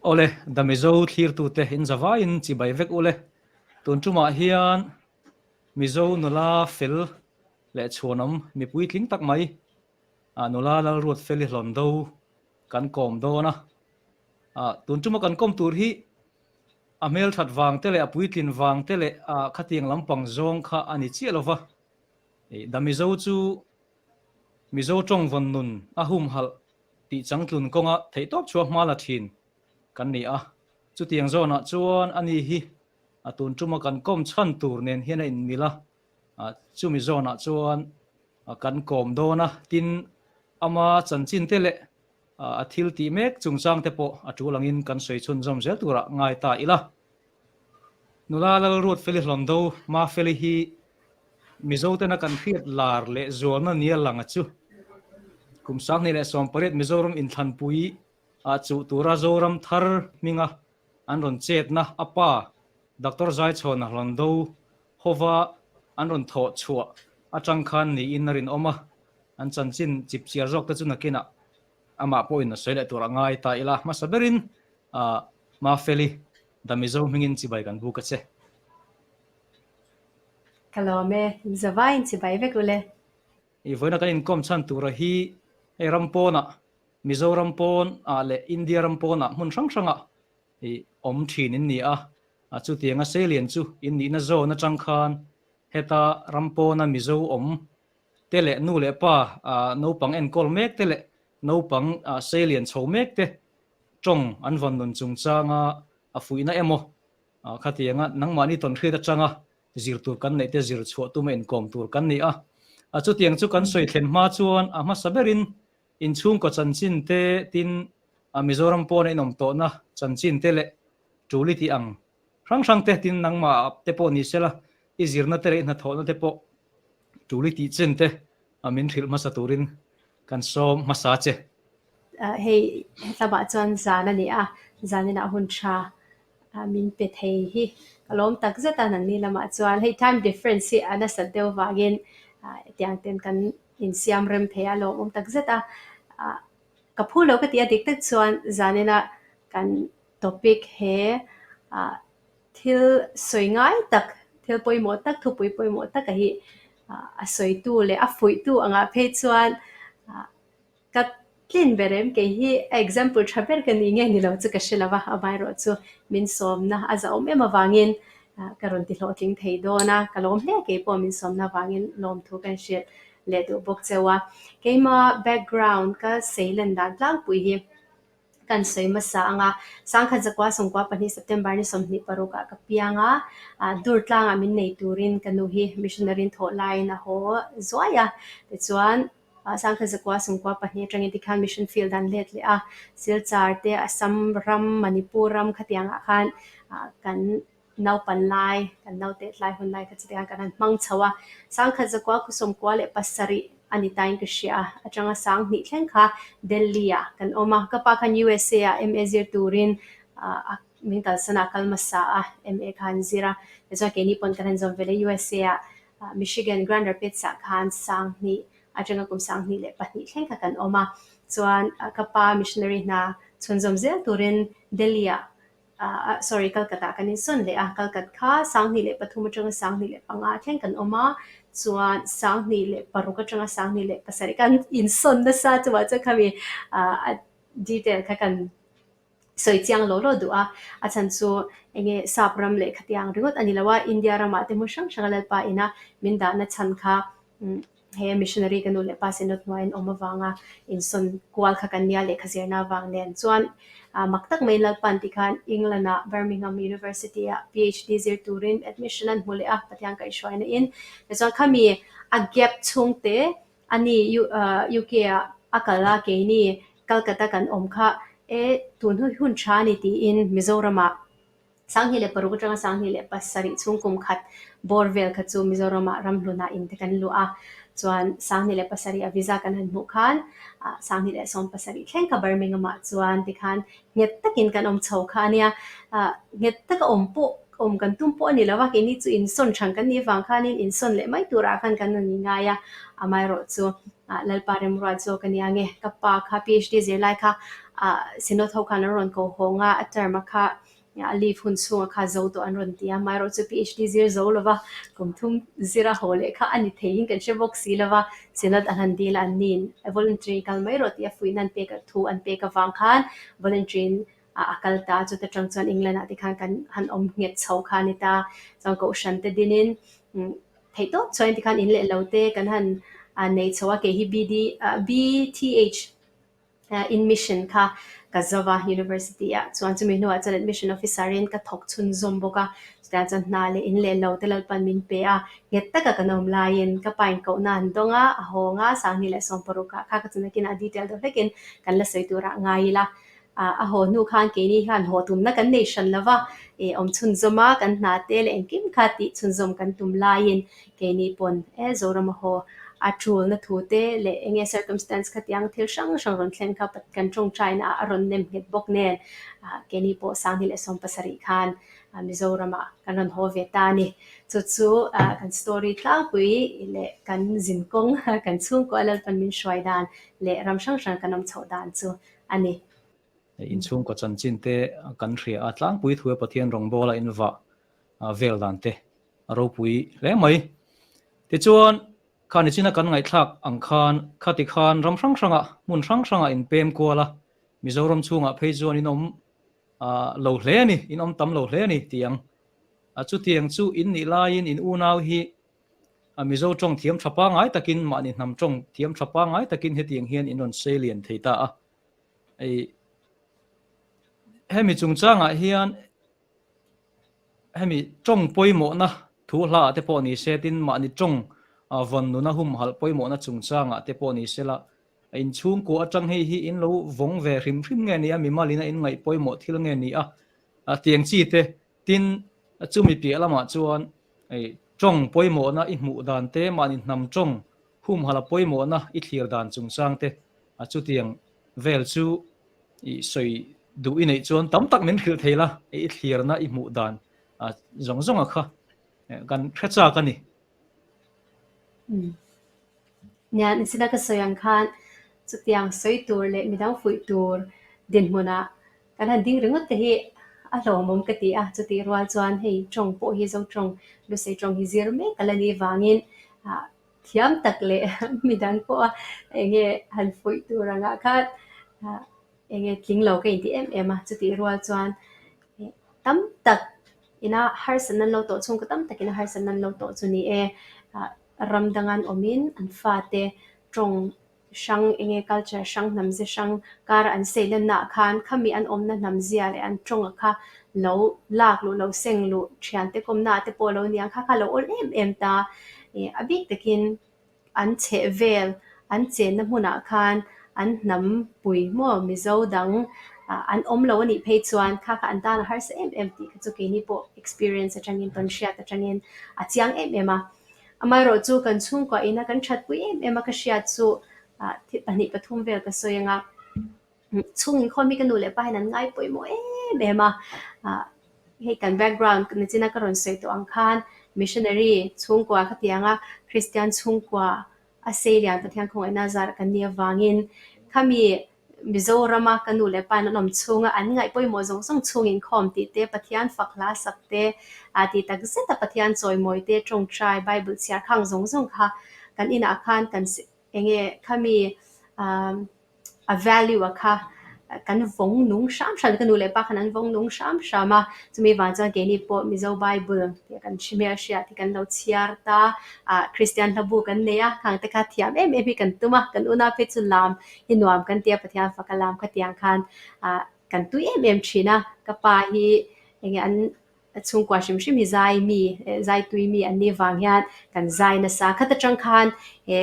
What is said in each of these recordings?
Awle, The Mizo thlirtute in zavaiin chibai vek ule. Tun tumah hian Mizo nula fel leh chhuanawm mipui tling tak mai nula Lalruatfeli Hlawndo kan kawm dawn a. Tun tuma kan kawm tur hi a hmelthat vang te leh a puitlin vang te leh khatiang lampang zawng kha a ni chiah lova. The Mizo chu Mizo tawng vawn nun a humhalh tih changtlun kawnga theihtawp chhuah hma la thin kan ni a. Chutiang zawnah chuan ani hi a tun tuma kan kawm chhan tur nen hian a inmil a, chumi zawnah chuan kan kawm dawn a, tin ama chanchin te leh a thil tih mek chungchang te pawh a tul angin kan sawi chhunzawm zel turah ngai ta ila. Nula Lalruatfeli Hlawndo Mafeli hi Mizo tena kan hriat lar leh zualna nia lang a chu. Kum 2018 Mizoram inthlanpui ah chuh tura Zoram thar hminga an rawn chetna a pa Doctor Zaichhawna Hlawndo hova an rawn thawh chhuah atang khan niin a rinawm a, an chanchin chipchiar zawk te chu nakinah amah pawhin a sawi leh tur a ngai ta ila. Hmasa berin Mafeli, The Mizo hmingin chibai kan buk a che. Ka lawm e, zavaiin chibai vek ule. I vawiina kan inkawm chhan tura hi hei ram pawnah, Mizoram pawn ah leh India ram pawnah hmun hrang hrangah i awm thin in ni a, chutianga seilian chu in nihna zawn atang khan heta ram pawna Mizo awm te leh nu leh pa naupang enkawl mek te leh naupang seilian chho mek te tawng an vawn nun chungchanga a fuihna emaw Khatianga nangmahni tawnhriat atanga zir tur kan neih te zir chhuah tuma inkawm tur kan ni a. Chutiang chu kan sawi thlen hma chuan a hmasa berin inchhungkaw chanchin te tin Mizoram pawna inawm tawhna chanchin te leh tul i tih ang hrang hrang te tin nangmah te pawh ni sela i zirna te leh i hnathawhna te pawh tul i tih chin te min hrilh hmasa turin kan sawm hmasa che. Hei hetlabah chuan zan a ni a, zaninah hun tha min pe thei hi ka lawm tak zet a nangni lamah chuan hei time difference hi a nasat deuh vangin hetiang ten kan insiam rem thei a lawmawm tak zet a ka phu lo ka tih a dik tak chuan zanina kan topic he ah thil sawi ngai tak thil pawimawh tak thupui pawimawh tak a hi a sawitu leh a fuihtu angah phei chuan ah. Ka tlin ber em? Kei hi a example tha ber ka ni nge ni lo chu ka hre lo va, amaherawh chu min sawmna a zahawm em avangin ka rawn ti hlawhtling thei dawn a, ka lawm hle kei pawh min sawmna avangin lawmthu kan hrilh leh duh bawk cheu a. Keima background ka sei len dan tlangpui hi kan sawi hmasa ang a, Sangkhat zakua sawmkua pahnih September ni 26 ah ka piang a, dur tlangah min nei turin ka nu hi missionary in thawh laiin a haw zuai a, tichuan Sangkhat zakua 92 atangin tikhan mission field an let leh a, Silchar te Assam ram, Manipur ram khatiangah khan kan naupan lai, kan naute tlai hun lai kha chutiang kan han hmang chho a. Sangkhat zakua khu 97 a ni tain ka hria a, atanga 2000 thleng kha Delhi ah kan awm a, ka pa khan USA ah MA zir turin min kalsan a, kal hmasa a, MA kha an zir a, tichuan keini pawn kan han zawm ve leh USA ah Michigan Grand Rapids ah khan 2000 atanga kum 2002 thleng kha kan awm a, chuan ka pa missionary hna chhunzawm zel turin Delhi ah sorry Calcutta ah kan insawn leh a, Calcutta kha 2003 atanga 2005 thleng kan awm a, chuan 2006 atanga 2007 kan insawn nasa chuvah chuan khami detail kha kan sawi chiang lo lo duh a, a chhan chu enge sap ram leh khatiang ringawt a ni lo a, India ramah te hmun hrang hranga Lalpa ina min dahna chhan kha he missionary ka nu leh pa synod hnuaiin awm avanga insawn kual kha kan nia lehkha zirna avang nen chuan mak tak mai Lalpa'n tih khan England ah Birmingham University ah PhD zir turin admission an hmu leh a Pathian kaihhruaina in tichuan khami a gap chhungte Ani UK ah a kal a, keini Calcutta kan awm kha e tun hi hun tha a ni tiin Mizoram ah 2006 atanga 2007 chhung kum khat bawr vel kha chu Mizoram ah ramhlun ah in te kan luah a, chuan 2007 a visa kan han hmuh khan 2017 thleng kha Birmingham ah chuan tikhan nghet takin kan awm chho kha a nia. Nghet taka awm pawh awm kan tum pawh a ni lo va, keini chu insawn ṭhan kan nih avang khanin insawn leh mai turah khan kan rawn inngai a, amaherawh chu Lalpa remruat zawk a nia nge, ka pa kha PhD zirlai kha Synod ho khan an rawn ko hawng a, a term a kha a leave hun chhunga kha zo tawh an rawn ti a, amaherawhchu PhD zir zo lova kum thum zira haw leh kha a ni theiin kan hre bawk si lova, Synod an han dil a, an niin voluntary kal mai rawh tih a fuihna an pek thu an pek avang khan voluntary in a kal ta, chuta tang chuan England ah te khan kan han awm nghet chho kha a ni ta, chuan kohhran te dinin theih tawp chuan tikhan in leh lo te kan han nei chho a, kei hi BD BTH in mission kha ka zo va university ah chuan chumi hnuah chuan admission officer in ka thawk chhunzawm bawk a, chutiang chuan hna leh in leh lo te Lalpan min pe a, nghet taka kan awm laiin ka pa in kohna an dawng a, a hawng a, Sanghni leh Sawmparuk ah kha ka chuna kinah detail deuh hlekin kan la sawi turah ngai ila. A haw hnu khan keini hian haw tumna kan nei hran lo va, ih awm chhunzawm a, kan hna te leh engkim kha tih chhunzawm kan tum laiin keini pawn e Zorama haw a tulna thu te leh eng nge circumstance khatiang thil hrang hrang rawn thlen kha kan tawngtaina ah a rawn nem nghet bawk nen keini pawh Sanghni leh 70 khan Mizoramah kan rawn haw ve ta a ni. Chu chu kan story tlangpui leh kan zinkawng kan chhungkaw a Lalpan min hruai dan leh ram hrang hrang kan awm chhoh dan chu a ni. Inchhungkaw chanchin te kan hria a, tlangpui thu e Pathian rawngbawla in vah vel dan te a ropui hle mai. Tichuan, kha nichina kan ngaihthlak ang khan khati khan ram hrang hrangah, hmun hrang hrangah in pem kual a, Mizoram chhungah phei chuan in awm lo hle a ni, in awm tam lo hle a ni tih ang. Chutiang chu in nih laiin in unau hi A Mizo tawng thiam tha pangngai takin mahni hnam tawng thiam tha pangngai takin hetiang hian in rawn sei lian thei ta a. Ei hemi chungchangah hian hemi tawng pawimawhna thu hla ah te pawh ni se tin mahni tawng vawn nuna humhalh pawimawhna chungchangah te pawh ni se la inchhungkua atang hei hi in lo vawng ve hrim hrim nge ni a mimalina in ngaih pawimawh thil nge ni a tiang chi te Tin, chumi piah lamah chuan tawng pawimawhna i hmuh dan te, mahni hnam tawng humhala pawimawhna i thlir dan chungchang te, chutiang vel chu i sawi duh i neih chuan tam tak min hrilh thei la, i thlirna i hmuh dan zawng zawnga kha kan hre chak a ni. Nia, nichina ka sawi ang khan chutiang sawi tur leh midang fuih tur dinhmunah Kan han ding ringawt te hi a hlawmawm ka ti a, chutih rual chuan hei tawng pawh hi Zo tawng, Lusei tawng hi zir mek a la nih vangin ah thiam tak leh midang pawha eng nge han fuih tur angah khan ah eng nge tling lo ka inti em em a, chutih rual chuan tam tak ina harsatna an lo tawh chhung ka tam takin harsatna an lo tawh chu ni e, ah ram danga an awmin an fate tawng hrang eng nge culture hrang hnam ze hrang kara an sei lanna ah khan khami an awmna hnam zia leh an tawng kha lo lak luh lo seng luh thiante kawmna ah te pawh lo ni ang kha kha lo awl em em ta ih a bik takin an chheh vel an chenna hmunah khan an hnam pui maw Mizo dang ah an awm lo a nih phei chuan kha kha an tan a harsa em em tih kha chu keini pawh experience atangin tawnhriat atangin a chiang em em a. Amaherawh chu kan chhungkua ina kan thatpui em em a ka hriat chu ah thil pahnih pathum vel ka sawi ang a, chhung inkhawm hi ka nu leh pa hian an ngai pawimawh em em a, ah hei kan background nichina ka rawn sawi tawh ang khan missionary chhungkua khatiang a Kristian chhungkua a sei lian Pathian khawngaihna zar kan nih avangin khami Mizorama ka nu leh pa in an awm chhunga an ngaih pawimawh zawng zawng chhung inkhawm tih te, Pathian fak hla sak te, ah tih tak zeta Pathian chawimawi te, tawngtai, Bible chhiar khang zawng zawng kha kan inah khan kan enge khami ah a value a kha kan vawng nung hram hram ka nu leh pa khan an vawng nung hram hram a, chumi vang chuan keini pawh Mizo Bible tih kan hre hriat hi kan lo chhiar ta, ah Kristian hlabu kan nei a, khang te kha thiam em em hi kan tum a, kan unau phei chu lam hi nuam kan tia Pathian faka lam khatiang khan ah kan tui em em thin a, ka pa hi enge an chhungkua hrim hrim hi zai mi zai tui mi an nih vang hian kan zai nasa khat atang khan he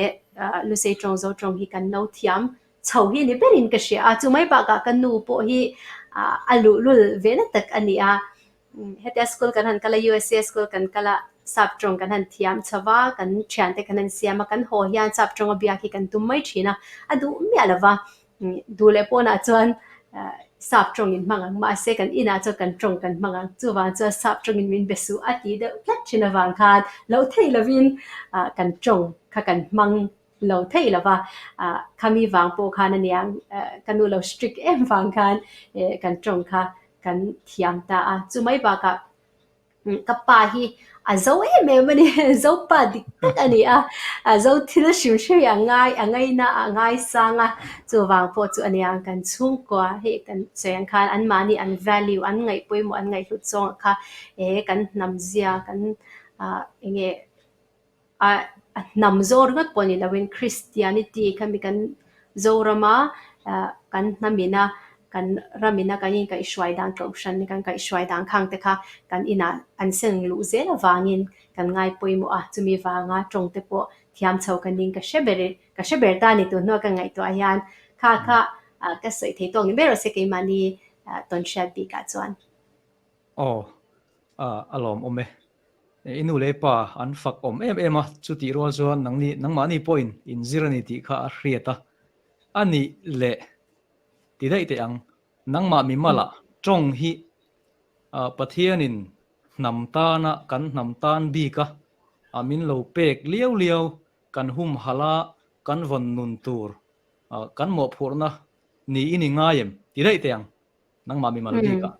Lusei tawng Zo tawng hi kan lo thiam chho hi ni berin ka hria a, chu mai bakah ka nu pawh hi ah a luhlul ve na tak a ni a. Hetia school kan han kal a, USA school kan kal a, sap tawng kan han thiam chho va, kan thiante kan han siam a, kan haw hian sap tawnga biak hi kan tum mai thin a, a duh miah lo va, duh leh pawnah chuan sap tawngin hmang ang, mahse kan inah chuan kan tawng kan hmang ang, chuvang chuan sap tawngin min be suh a ti deuh tlat thin avang khan loh theih lovin kan tawng kha kan hmang. lo thei lo va, khami vang pawh khan a nia ka nu lo strict em vang khan kan tawng kha kan thiam ta a. Chumai bakah Ka pa hi a zo em em a ni, Zopa dik tak a ni a, a zo thil hrim hrim hi a ngai a ngaina a ngaisang a, chuvang pawh chu a nia kan chhungkua hei kan sawi ang khan anmahni an value an ngaih pawimawh an ngaihhlut zawngah kha he kan hnam zia kan ah eng nge A hnam zawng ringawt pawh ni loin Christianity kha mi kan Zorama kan hnamina kan ramina kan inkaihhruai dan kohhran kan kaihhruai dan khang te kha kan inah an seng luh zel avangin kan ngai pawimawh a, chumi vanga tawng te pawh thiam chho ka ning ka hre ber ka hre ber ta a ni tun hnua ka ngaihtuah hian kha kha ka sawi thei tawk ni ber rawh se keimahni tawnhriat bikah chuan. Aw, a lawmawm e. I nu leh pa an fak awm em em a, chutih rual chuan nangni nangmahni pawhin in zir a ni tih kha a hriat a. A nih leh ti daih teh ang, nangmah mimalah tawng hi Pathianin hnam tana kan hnam tan bika min lo pek liau liau kan humhalh a, kan vawn nun tur kan mawhphurhna niin i ngai em? Ti daih teh ang. Nangmah mimal bik ah.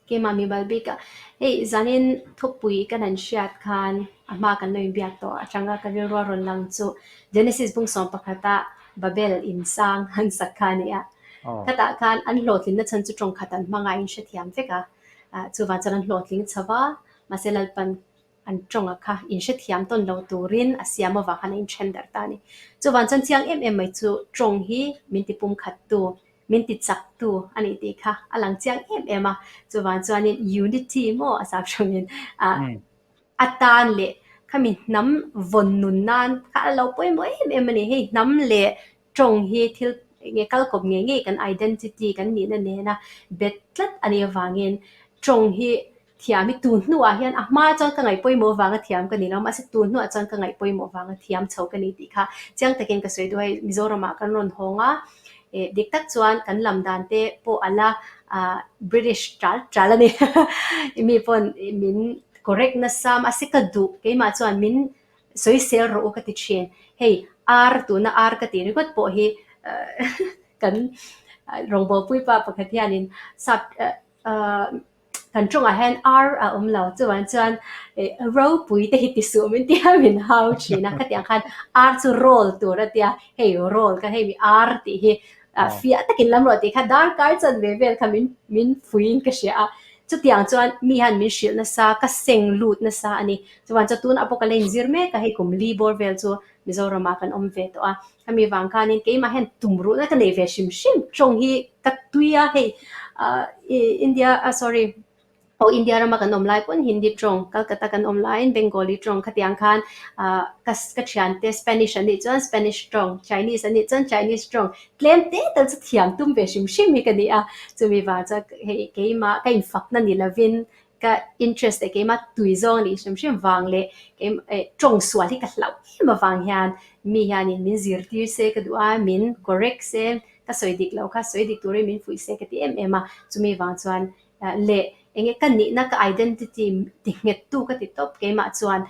Keimah mimal bik ah. Hei zanin thupui kan han hriat khan a hma kan lo inbiak tawh atanga ka rilru a rawn lang chu Genesis bung 11 ah Babel in sang an sak kha a ni a. Khatah khan an hlawhtlinna chhan chu tawng khat an hmang a, a inhrethiam vek a. Chuvang chuan an hlawhtling chho va, mahse Lalpan an tawnga kha inhrethiam tawn lo turin a siam avang khan a inthen darh ta a ni. Chuvang chuan chiang em em mai chu tawng hi min ti pumkhattu, min ti chaktu a nih tih kha a lang chiang em em a. Chuvang chuanin unity maw a sap hrangin ah a tan leh khami hnam vawn nun nan kha a lo pawimawh em em a ni. Hei hnam leh tawng hi thil enge kal kawp ngei ngei kan identity kan nihna nena bet tlat a nih avangin tawng hi Thiam hi tun hnuah hian a hma chuan ka ngaih pawimawh vanga thiam ka ni lo, mahse tun hnuah chuan ka ngaih pawimawh vanga thiam chho ka ni tih kha chiang takin ka sawi duh a hei Mizoramah kan rawn hawng a, eh dik tak chuan kan lam dan te pawh a la ah British tal tal a ni mi pawn min correct nasa mahse ka duh keimah chuan min sawisel rawh u ka ti thin, hei ar tuna ar ka tih ringawt pawh hi kan rawngbawlpui pa pakhat hianin sap ah Kan tawngah hian ar a awm lo, chuvang chuan ropui te hi ti suh min tia min hau thin a, khatiang khan ar chu roll tur a tia, hei roll kha hei mi ar tih hi fiah takin lam rawh tih kha darkar chuan ve vel kha min min fuiin ka hria a, chutiang chuan mi hian min hrilh nasa, ka seng lut nasa a ni. Chuvang chuan tunah pawh ka la inzir mek a, hei kum li bawr vel chu Mizoramah kan awm ve tawh a, hemi vang khanin keimah hian tumruhna ka nei ve hrim hrim, tawng hi ka tui a hei ah India ah sorry aw India rama kan awm lai pawn Hindi tawng Calcutta kan awm laiin Bengali tawng khatiang khan ah ka ka thiante Spanish an nih chuan Spanish tawng Chinese an nih chuan Chinese tawng tlem te tal chu thiam tum ve hrim hrim hi ka ni a, chumi vang chuan hei keimah ka infakna ni lovin Ka interest leh keimah tui zawng a nih hrim hrim vang leh eh tawng sual hi ka hlauh em avang hian mi hianin min zirtir se ka duh a, min correct se, ka sawi dik loh kha sawi dik turin min fuih se ka ti em em a, chumi vang chuan leh enge ka nihna ka identity ti nghet tu ka ti tawp keimah chuan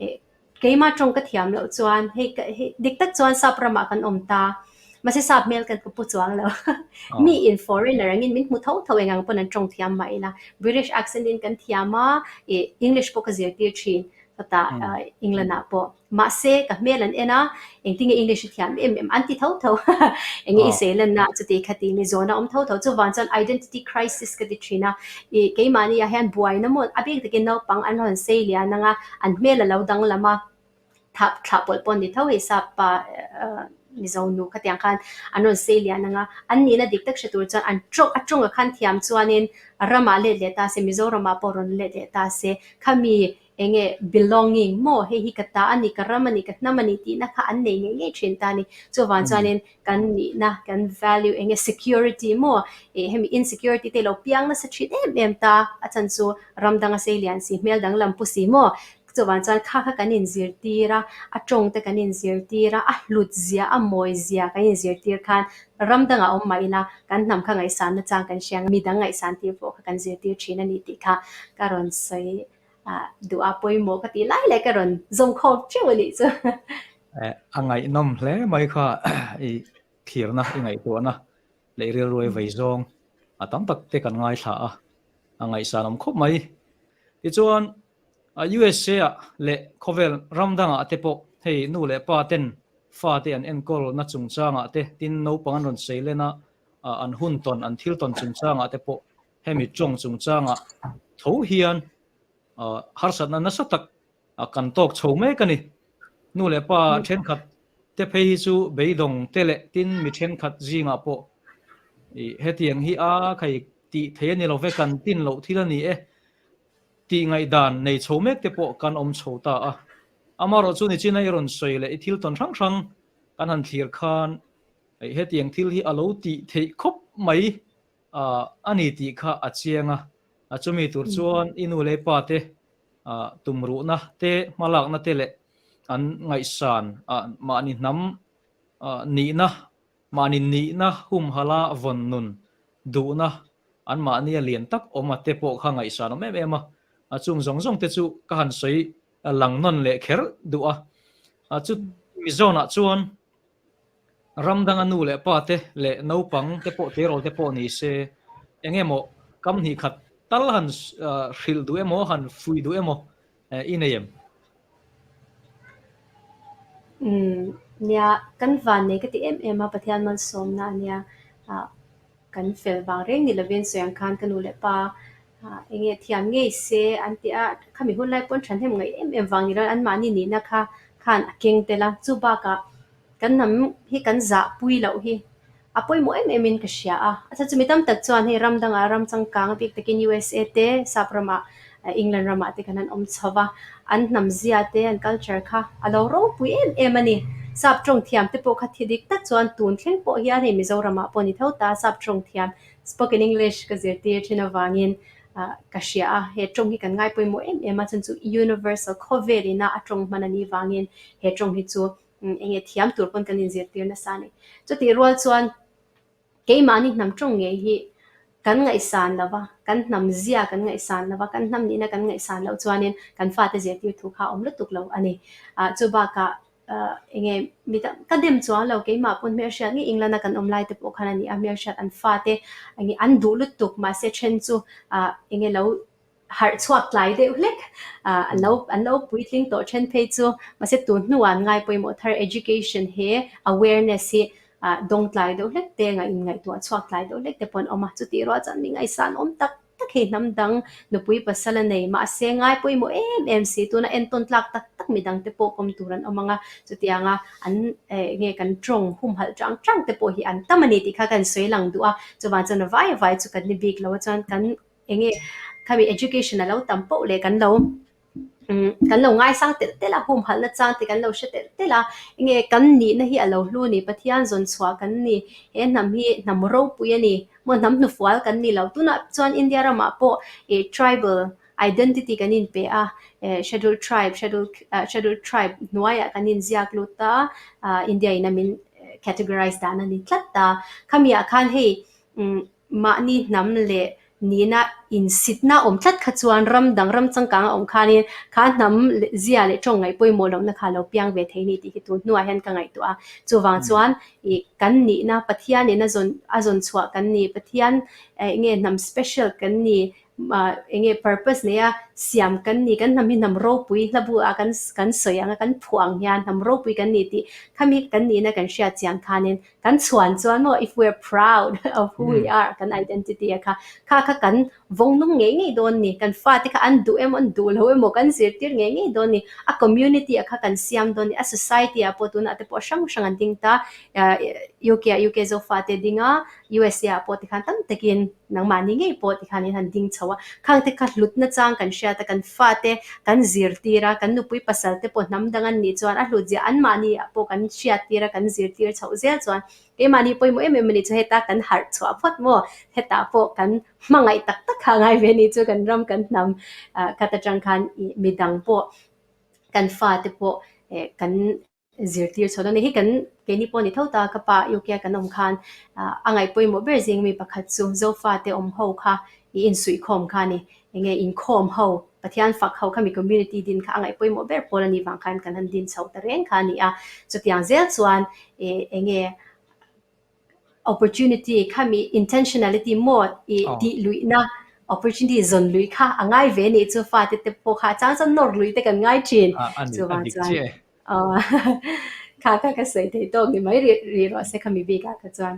eh Keimah tawng ka thiam loh chuan hei ka hei dik tak chuan sap ramah kan awm ta, mahse sap hmel kan ka pu chuang lo. Mi in foreigner angin min hmu tho tho eng ang pawn an tawng thiam mah ila. British accent in kan thiam a, ih English pawh ka zirtir thin chutah England ah pawh. Mahse ka hmel an en a, engtinge English i thiam em em an ti tho tho. Enge i seilenna chuti khati ni zawn a awm tho tho. Chuvang chuan identity crisis ka ti thin a, ih keimahni ah hian buaina maw a bik takin naupang an rawn sei lian ang a, An hmel a lo danglam a, thah thlah pawlh pawh ni tho hei sap pa Mizo nu khatiang khan an rawn sei lian ang a, an nihna dik tak hre tur chuan an tawng a tawnga khan thiam chuanin ramah let leh ta se Mizoramah pawh rawn let leh ta se khami eng nge belonging maw hei hi ka ta a ni ka ram a ni ka hnam a ni tihna kha an nei ngei ngei thin ta a ni. Chuvang chuanin kan nihna kan value eng nge security maw ih hemi insecurity te lo piang nasa thin em em ta a chhan chu ram danga sei lian si hmel danglam pu si maw chuvang chuan kha kha kan inzirtir a a tawng te kan inzirtir a a hlut zia a mawi zia kan inzirtir khan ram dangah awm mah ila kan hnam kha ngaihsan na chang kan hria ang midang ngaihsan tir pawh kha kan zirtir thin a ni tih kha ka rawn sawi ah duh a pawimawh ka tih lai leh ka rawn zawm khawm teuh a nih chu. A ngaihnawm hle mai kha i thlirna, i ngaihtuahna leh rilru i vei zawng a tam tak te kan ngaithla a, a ngaihsan awm khawp mai. Tichuan, USA ah leh khawvel ram dangah te pawh hei nu leh pa ten fate an enkawlna chungchangah te, tin naupang an rawn sei len a, an hun tawn, an thil tawn chungchangah te pawh hemi tawng chungchangah tho hian harsatna nasa tak kan tawk chho mek a ni. Nu leh pa thenkhat te phei hi chu beidawng te leh tin mi thenkhat zingah pawh hetiang hi a khai tih thei a ni lo ve, kan tin loh thil a ni e tih ngaihdan nei chho mek te pawh kan awm chho ta a. Amaherawh chu nichina i rawn sawi leh i thil tawn hrang hrang kan han thlir khan hetiang thil hi a lo tih theih khawp mai a ni tih kha a chiang a. Chumi tur chuan i nu leh i pa te tumruhna te, hmalakna te leh an ngaihsan mahni hnam nihna, mahni nihna humhala vawn nun duhna an mahnia lian tak awm a te pawh kha ngaihsan awm em em a. Chung zawng zawng te chu ka han sawi lang nawn leh kher duh a. Chu mi zawnah chuan Ram danga nu leh pa te leh naupang te pawh tleirawl te pawh ni se, eng emaw kam hnih khat tal han hrilh duh emaw, han fuih duh emaw i nei em? Umm, nia, kan van nei ka ti em em a, Pathian malsawmna a nia. Kan fel vang reng ni lovin sawi ang khan ka nu leh pa eng nge thiam ngei se an ti a, khami hun lai pawn thahnem ngaih em em vang ni lo anmahni nihna kha khan a keng tel a, chu bakah kan hnam hi kan zah pui loh hi a pawimawh em em in ka hria a, a chhan chu mi tam tak chuan hei ram dangah ram changkang a bik takin USA te sap ramah England ramah te khan an awm chho va, an hnam zia te, an culture kha a lo ropui em em a ni. Sap tawng thiam te pawh kha thi dik tak chuan tun thleng pawh hian hei Mizoramah pawh ni tho ta sap tawng thiam spoken English ka zirtir thin avangin ka hria a, he tawng hi kan ngai pawimawh em em a, chhan chu universal khawvel ina a tawng hman a nih vangin he tawng hi chu eng nge thiam tur pawn kan inzirtir nasa a ni. Chutih rual chuan. Keimahni hnam tawng ngei hi kan ngaihsan lo va, kan hnam zia kan ngaihsan lo va, kan hnam nihna kan ngaihsan loh chuanin kan fate zirtir thu kha a awm lutuk lo a ni. Ah chu bakah ah eng nge mi dang ka dem chuang lo keimah pawn hmelhriat ngei England a kan awm lai te pawh khan a ni a, hmelhriat an fate eng nge an duh lutuk mahse then chu ah eng nge lo harh chhuak tlai deuh hlek ah an lo an lo puitling tawh then phei chu mahse tun hnuah an ngai pawimawh thar education he awareness hi ah dawng tlai deuh hlek te ngaih inngaihtuah chhuak tlai deuh hlek te pawh an awm a chutih rual chuan mi ngaihsan awm tak tak hei hnam dang nupui pasal a nei mahse ngai pawimawh em em si tuna entawn tlak tak tak midang te pawh kawm tur an awm ang a chutianga an eh nge kan tawng humhalh tang tang te pawh hi an tam a ni tih kha kan sawi lang duh a chuvang chuan a vai vai chu kan ni bik lo a chuan kan Enge khami education a lo tam poh leh kan lo umm kan lo ngaisang telh telh a, humhalhna chang te kan lo hre telh telh a, enge kan nihna hi a lo hlu a ni, Pathian zawn chhuah kan ni, he hnam hi hnam ropui a ni, maw hnam hnufual kan ni lo, tunah chuan India ramah pawh ih tribal identity kan inpe a, eh schedule tribe schedule schedule tribe hnuaiah kan inziak lut a, ah India in a min categorize dan a ni tlat ta, khami ah khan hei umm. Mahni hnam leh nihna insitna awm tlat kha chuan ram dang ram changkang a awm khanin kha hnam zia leh tawng ngaih pawimawh lohna kha a lo piang ve thei a ni tih hi tun hnuah hian ka ngaihtuah a. Chuvang chuan ih kan nihna Pathianin a zawn a zawn chhuah kan ni, Pathian eng nge hnam special kan ni, eng nge purpose neia siam kan ni, kan hnam hi hnam ropui hla bu ah kan kan sawi ang a kan phuah ang hian hnam ropui kan ni tih khami kan nihna kan hriat chiang khanin Kan chhuan chuan maw if we are proud of who we are kan identity a kha kha kha kan vawng nung ngei ngei dawn ni kan fate kha an duh emaw an duh lo emaw kan zirtir ngei ngei dawn ni a community a kha kan siam dawn ni a society ah pawh tunah te pawh hrang hrang an ding ta UK ah UK Zofate ding a USA ah pawh tikhan tam takin Nangmahni ngei pawh tikhan in han ding chho a, khang te kha hlutna chang kan hriat a, kan fate kan zirtir a, kan nupui pasal te pawh hnam dang an nih chuan a hlut zia anmahni ah pawh kan hriattir a, kan zirtir chhoh zel chuan keimahni pawimawh em em a nih chu heta kan harh chhuah phawt maw, hetah pawh kan hmangaih tak tak kha a ngai ve a nih chu kan ram kan hnam ah khat atang khan ih midang pawh kan fate pawh eh kan Zirtir chho dawn a ni. Hei kan keini pawh ni tho ta ka pa UK a kan awm khan a ngaih pawimawh ber zing mi pakhat chu Zofate awm ho kha i insuihkhawm kha a ni. Enge inkhawm ho Pathian fak ho khami community din kha a ngaih pawimawh ber pawl a nih vang khan kan han din chho ta reng kha a ni a. Chutiang zel chuan ih eng nge opportunity khami intentionality maw ih tih luihna opportunity zawn luih kha a ngai ve a nih chu fate te pawh kha a chang chuan nawr luih te kan ngai thin. Chuvang chuan kha kha ka sawi thei tawk ni mai rih rih rawh se khami bikah kha chuan.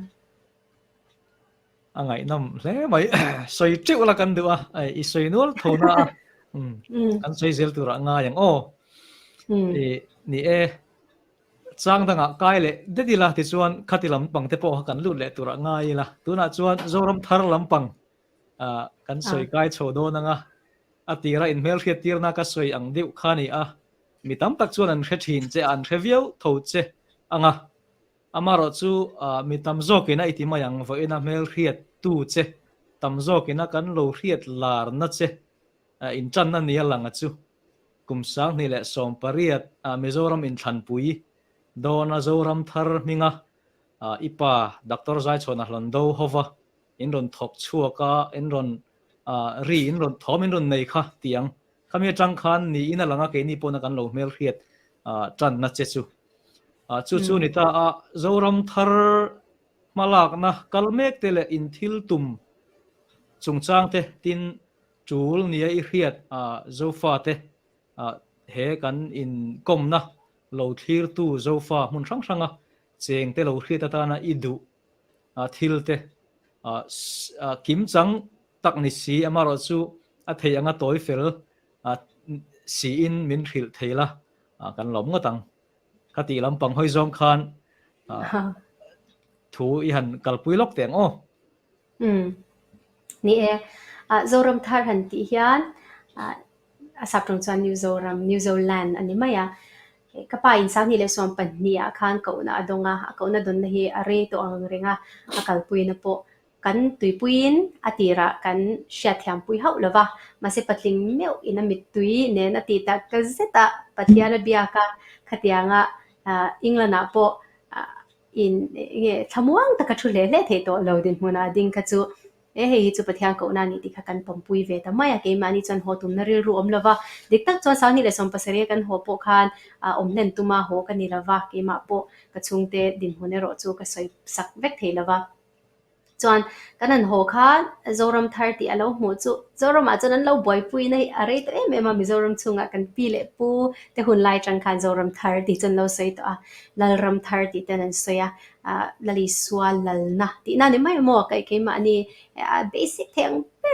A ngaihnawm hle mai. Sawi teuh la kan duh a, i sawi nual tho na a, kan sawi zel turah ngai ang aw. Ni e, chang dangah kai leh det ila tichuan khati lampang te pawh kha kan lut leh turah ngai ila. Tunah chuan Zoram thar lampang kan sawi kai chho dawn ang a, a tira inhmelhriat tirna ka sawi ang deuh kha a ni a, mi tam tak chuan an hre thin che a, an hre viau tho che ang a. Amaherawh chu mi tam zawkin a i ti mai ang, vawiina hmelhriat tu che, tam zawkina kan lo hriat larna che intanna nia lang a chu. Kum 2018 Mizoram inthlanpui dawna Zoram thar hminga i pa Doctor Zaichhawna Hlawndo hova in rawn thawk chhuak a, in rawn ri in rawn thawm in rawn nei kha ti ang. Khami atang khan niin a lang a, keini pawhna kan lo hmelhriat tanna che chu. Chu chu ni ta a, Zoram thar hmalakna kal mek te leh inthil tum chungchang te tin tul nia i hriat Zofa te he kan inkawmna lo thlirtu Zofa hmun hrang hranga cheng te lo hriat atana i duh thil te kimchang tak ni si amaherawh chu a thei anga tawi fel siin min hrilh thei la kan lawm ngawt ang. Kha tih lampang hawi zawng khan thu i han kalpui lawk teh ang aw. Umm. Ni e, Zoram thar han tih hian a sap tawng chuan New Zoram, New Zoland a ni mai a. Ka pa in 2012 ah khan kohna a dawng a, a kohna dawnna hi a rei tawh ang reng a, a kalpuina pawh kan tuipuiin a tirah kan hriatthiampui hauh lo va, mahse patling meuh in a mittui nen a tih tak zet a, Pathian a biak a, khatianga England ah pawh in nge thlamuang taka thu hle hle theih tawh lo dinhmunah a ding kha chu e hei hi chu Pathian kohna a ni tih kha kan pawmpui ve ta mai a, keimahni chuan haw tumna rilru awm lo va, dik tak chuan 2017 a kan haw pawh khan awm hlen tuma haw ka ni lo va, keimah pawh ka chhungte dinhmun erawh chu ka sawi sak vek thei lo va. Chuan kan han haw kha Zoram thar tih a lo hmuh chu Zoramah chuan an lo buaipui na hi a rei tawh em em a, Mizoram chhungah kan pi leh pu te hun lai atang khan Zoram thar tih chu an lo sawi tawh a, Lalram thar tih ten an sawi a, ah Lalisua lalna tihna ni mai maw kaih keimahni a basic thei ang ber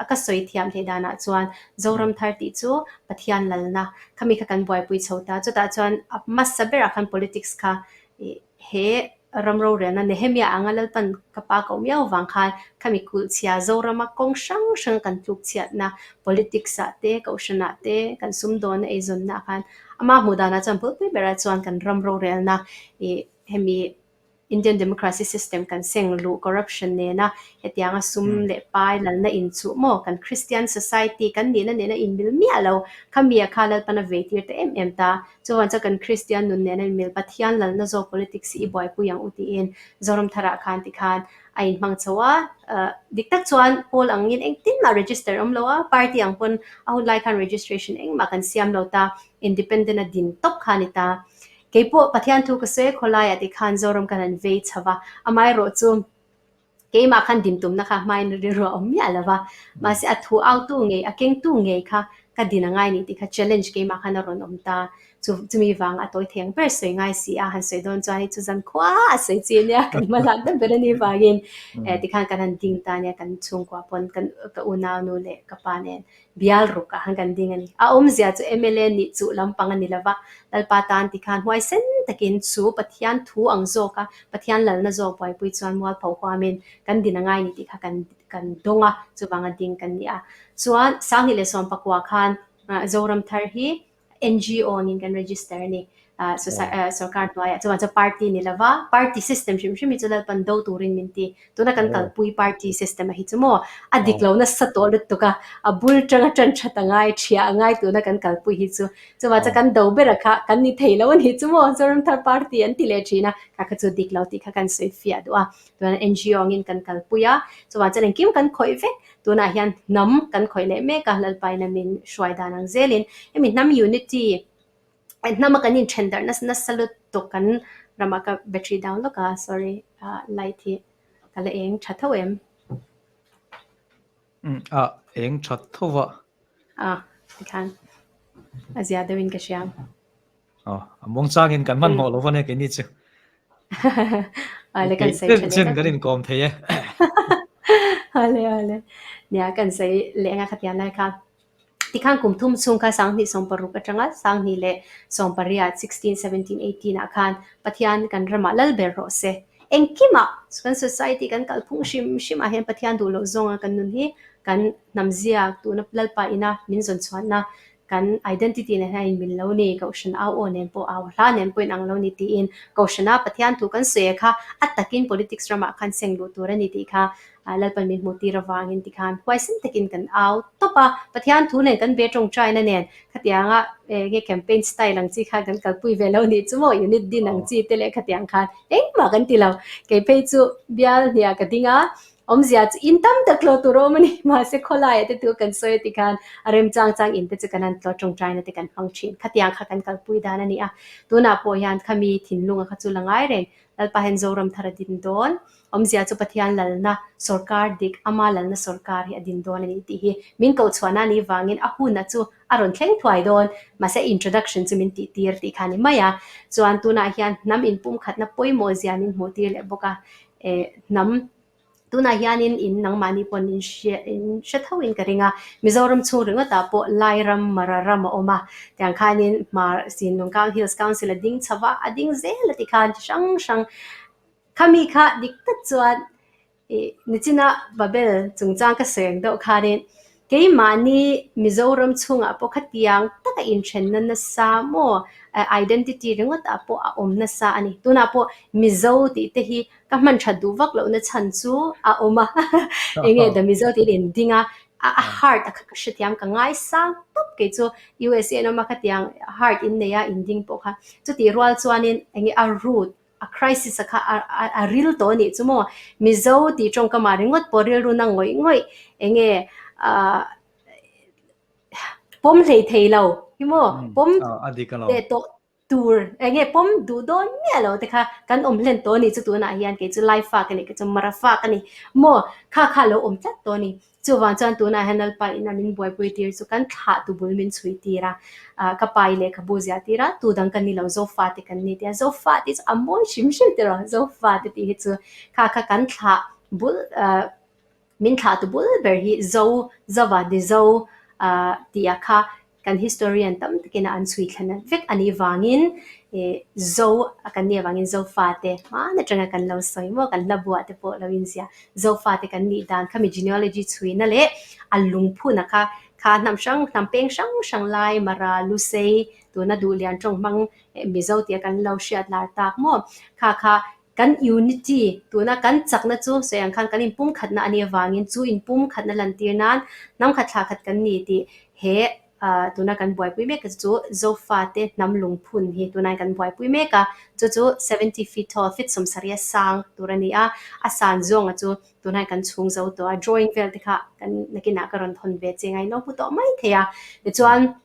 a ka sawi thiam theih danah chuan Zoram thar tih chu Pathian lalna khami kha kan buaipui chho ta, chutah chuan a hmasa berah khan politics kha ih he ram rorelna Nehemia anga Lalpan ka pa koh miau vang khan khami kulh chhia Zorama kawng hrang hrang kan tluk chhiatna politics ah te kohhran ah te kan sumdawnna eizawnna ah khan ama hmuh danah chuan bulpui berah chuan kan ram rorelna ih hemi Indian democracy system kan seng luh corruption nena hetianga sum leh pai lalna inchuh maw kan Christian society kan nihna nena inmil miah lo khami ah kha Lalpan a vei tir ta em em ta. Chuan chuan kan Kristian nun nen a inmil Pathian lalna zawk politics hi i buaipui ang u tiin Zoram tharah khan tikhan a inhmang chho a. Dik tak chuan pawl angin engtin mah register awm lo a, party ang pawn a hun lai khan registration engmah kan siam lo ta, independent a din tawp kha a ni ta. Keipawh Pathian thu ka sawi a khawlaiah tikhan Zoram kan han vei chho va, amaherawh chu Keimah khan din tumna kha hmain rilru a awm miah lo va, mahse a thu autu ngei, a kengtu ngei kha ka din a ngai ni tih kha challenge keimah khan a rawn awm ta. Chu chumi vang a tawi thei ang ber sawi ngai si a, han sawi dawn chuan hei chu zan khua a sawi chi ania, kan hma lak deuh ber a nih vangin tikhan kan han ding ta ania kan chhungkua pawn kan ka unaunu leh ka pa nen Bial ruk ah khan kan ding a ni. A awmzia chu mla nih chuh lampang a ni lo va, Lalpa tan ti khan huaisen takin chu Pathian thu ang zawk a, Pathian lalna zawk buaipui chuan mualpho huamin kan din a ngai ni tih kha kan kan dawng a, chuvanga ding kan ni a. Chuan 2019 khan Zoram thar hi NGO angin kan register a ni. Sorkar hnuaiah chuan chu party ni lova, party system hrim hrim hi chu Lalpan do turin min ti. Tuna kan kalpui party system a hi chu maw a dik lo nasa tawh lutuk a, a bul tanga tan that a ngai, thiah a ngai tuna kan kalpui hi chu. Chuvang chuan kan do bera kha kan ni thei lo a nih chu maw Zoramthar party an ti leh thin a, kha kha chu dik lo tih kha kan sawi fiah duh a. Tuna NGO angin kan kalpui a, chuvang chuan engkim kan khawih vek. Tunah hian hnam kan khawih leh mek a, Lalpaina min hruai dan ang zelin hemi hnam unity Hnama kan inthen darh nasa nasa lutuk kan ramah ka battery down lawk a sorry ah light hi ka la eng tha tho em? Umm ah eng tha tho va. Ah tikhan a zia deuhin ka hria. Aw a muang changin kan hmanhmawh lo va nia keini chu. Ale kan sawi tha leh chen kan inkawm thei e. Ale ale nia kan sawi leh anga khatiang lai kha. Tikhan kum thum chhung kha 2016 atanga 2018, 16, 17, 18 ah khan Pathian kan ramah lal ber rawh se. Engkimah kan society kan kalphung hrim hrim ah hian Pathian duh loh zawnga kan nun hi kan hnamzia tuna Lalpa ina min zawn chhuahna kan identity nen hian a inmil lo ni, Kohhran au aw nen pawh au hla nen pawh inang lo ni tiin Kohhrana Pathian thu kan sawi kha a takin politics ramah khan seng luh tur a ni tih kha Lalpan min hmuh tir avangin tikhan huaisen takin kan au tawp a, Pathian thu nen kan be tawngtaina nen khatianga enge campaign style ang chi khan kan kalpui ve lo nih chu maw unit din ang chi te leh khatiang khan engmah kan ti lo. Kei phei chu bial hniah ka ding a, awmzia chu in tam tak tlawh tur a awm a ni mahse khawlaiah te thu kan sawi a tikhan a remchang chang in te chu kan han tlawh tawngtaina te kan hmang thin. Khatiang kha kan kalpui dan a ni a, tunah pawh hian khami thinlunga kha chu la ngai reng Lalpa hian Zoram thar a din dawn. Awmzia chu Pathian lalna sawrkar dik, ama lalna sawrkar hi a din dawn a ni tih hi min kohchhuahna a nih vangin a huna chu a rawn thleng thuai dawn. Mahse introduction chu min tih tir tih kha a ni mai a. Chuan tunah hian hnam inpumkhatna pawimawh zia min hmuh tir leh bawk a. Eh hnam tunah hianin in nangmahni pawn in hria in hre tho in ka ring a. Mizoram chhung ringawtah pawh Lairam, Mara ram a awm a. Tiang khanin Hmar Sinlungkang Hills Council a ding chho va, a ding zel a ti khan chi hrang hrang Khami kha dik tak chuan ih nichina Babel chungchang ka sawi ang deuh khanin keimahni Mizoram chhungah pawh khatiang taka inthenna nasa maw identity ringawt ah pawh a awm nasa a ni. Tunah pawh Mizo tih te hi ka hman that duh vak lohna chhan chu a awm a enge the Mizo tiin inding a a heart a kha ka hrethiam ka ngaisang tawp kei chu USA an awm a khatiang heart innei a inding pawh kha chutih rual chuanin enge a root A crisis a kha a ril tawh a nih chu maw? Mizo tih tawngkamah ringawt pawh rilru na ngawih ngawih enge ah pawm hlei thei lo hi maw? Pawm leh tawh tur enge pawm duh dawn miah lo te kha kan awm hlen tawh a nih chu tunah hian kei chu Laifa ka ni kei chu Marafa ka ni maw? Kha kha a lo awm tlat tawh a ni. Chuvang chuan tunah hian Lalpa ina min buaipui tir chu kan thlah tu bul min chhui tir a, ah ka pa i lehkhabu ziah tir a, tu dang kan ni lo Zofa te kan ni tia, Zofa tih chu a mawi hrim hrim tiraw, Zofa te tih hi chu kha kha kan thlah bul ah min thlah tu bul ber hi Zo, Zova di Zo ah tih ah kha Kan historian tam takin a an chhui thlen vek a nih vangin ih Zo a kan nih avangin Zofate hmaan atanga kan lo sawi maw kan hla buah te pawh lo inziah Zofate kan nih dan khami genealogy chhuina leh a lungphuna kha kha hnam hrang hnam peng hrang hrang lai Mara Lusei tuna Duhlian tawng hmang Mizo tia kan lo hriat lar tak maw kha kha Kan unity, tuna kan chakna chu sawi ang khan kan inpumkhatna a nih avangin chu inpumkhatna lantir nan hnam khat thla khat kan ni tih he tuna kan buaipui mek chu Zofate hnam lungphun hi tunai kan buaipui mek a, chu chu 70 feet tall, feet 70 a sang tur a ni a, a san zawnga chu tunai kan chhung zo tawh a, drawing vel te kha kan nakinah ka rawn thawn ve che ngai lo hmu tawh mai thei a, tichuan.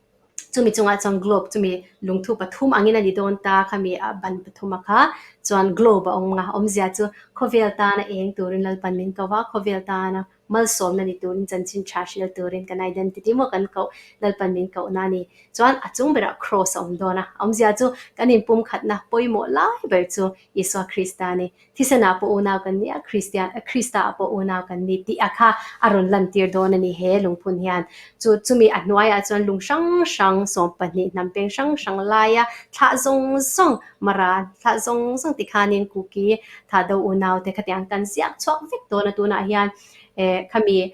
Chumi chungah chuan globe chumi lungthu pathum angin a ni dawn ta khami a ban pathum a kha chuan globe a awm a, awmzia chu khawvel tana eng turin Lalpan min ko va, khawvel tana malsawmna ni turin chanchin tha hrilh turin kan identity maw kan koh Lalpan min kohna a ni. Chuan a chung berah cross a awm dawn a, awmzia chu kan inpumkhatna pawimawh lai ber chu Isua Krista a ni. Thisenah pawh unau kan ni a, Kristian, Kristaah pawh unau kan ni tih a kha a rawn lantir dawn a ni he lungphun hian. Chu chumi a hnuaiah chuan lung hrang hrang, 12 hnam peng hrang hrang laia thlah zawng zawng, Mara thlah zawng zawng tikhanin Kuki, Thado unau te khatiang kan ziak chhuak vek dawn a tunah hian eh khami.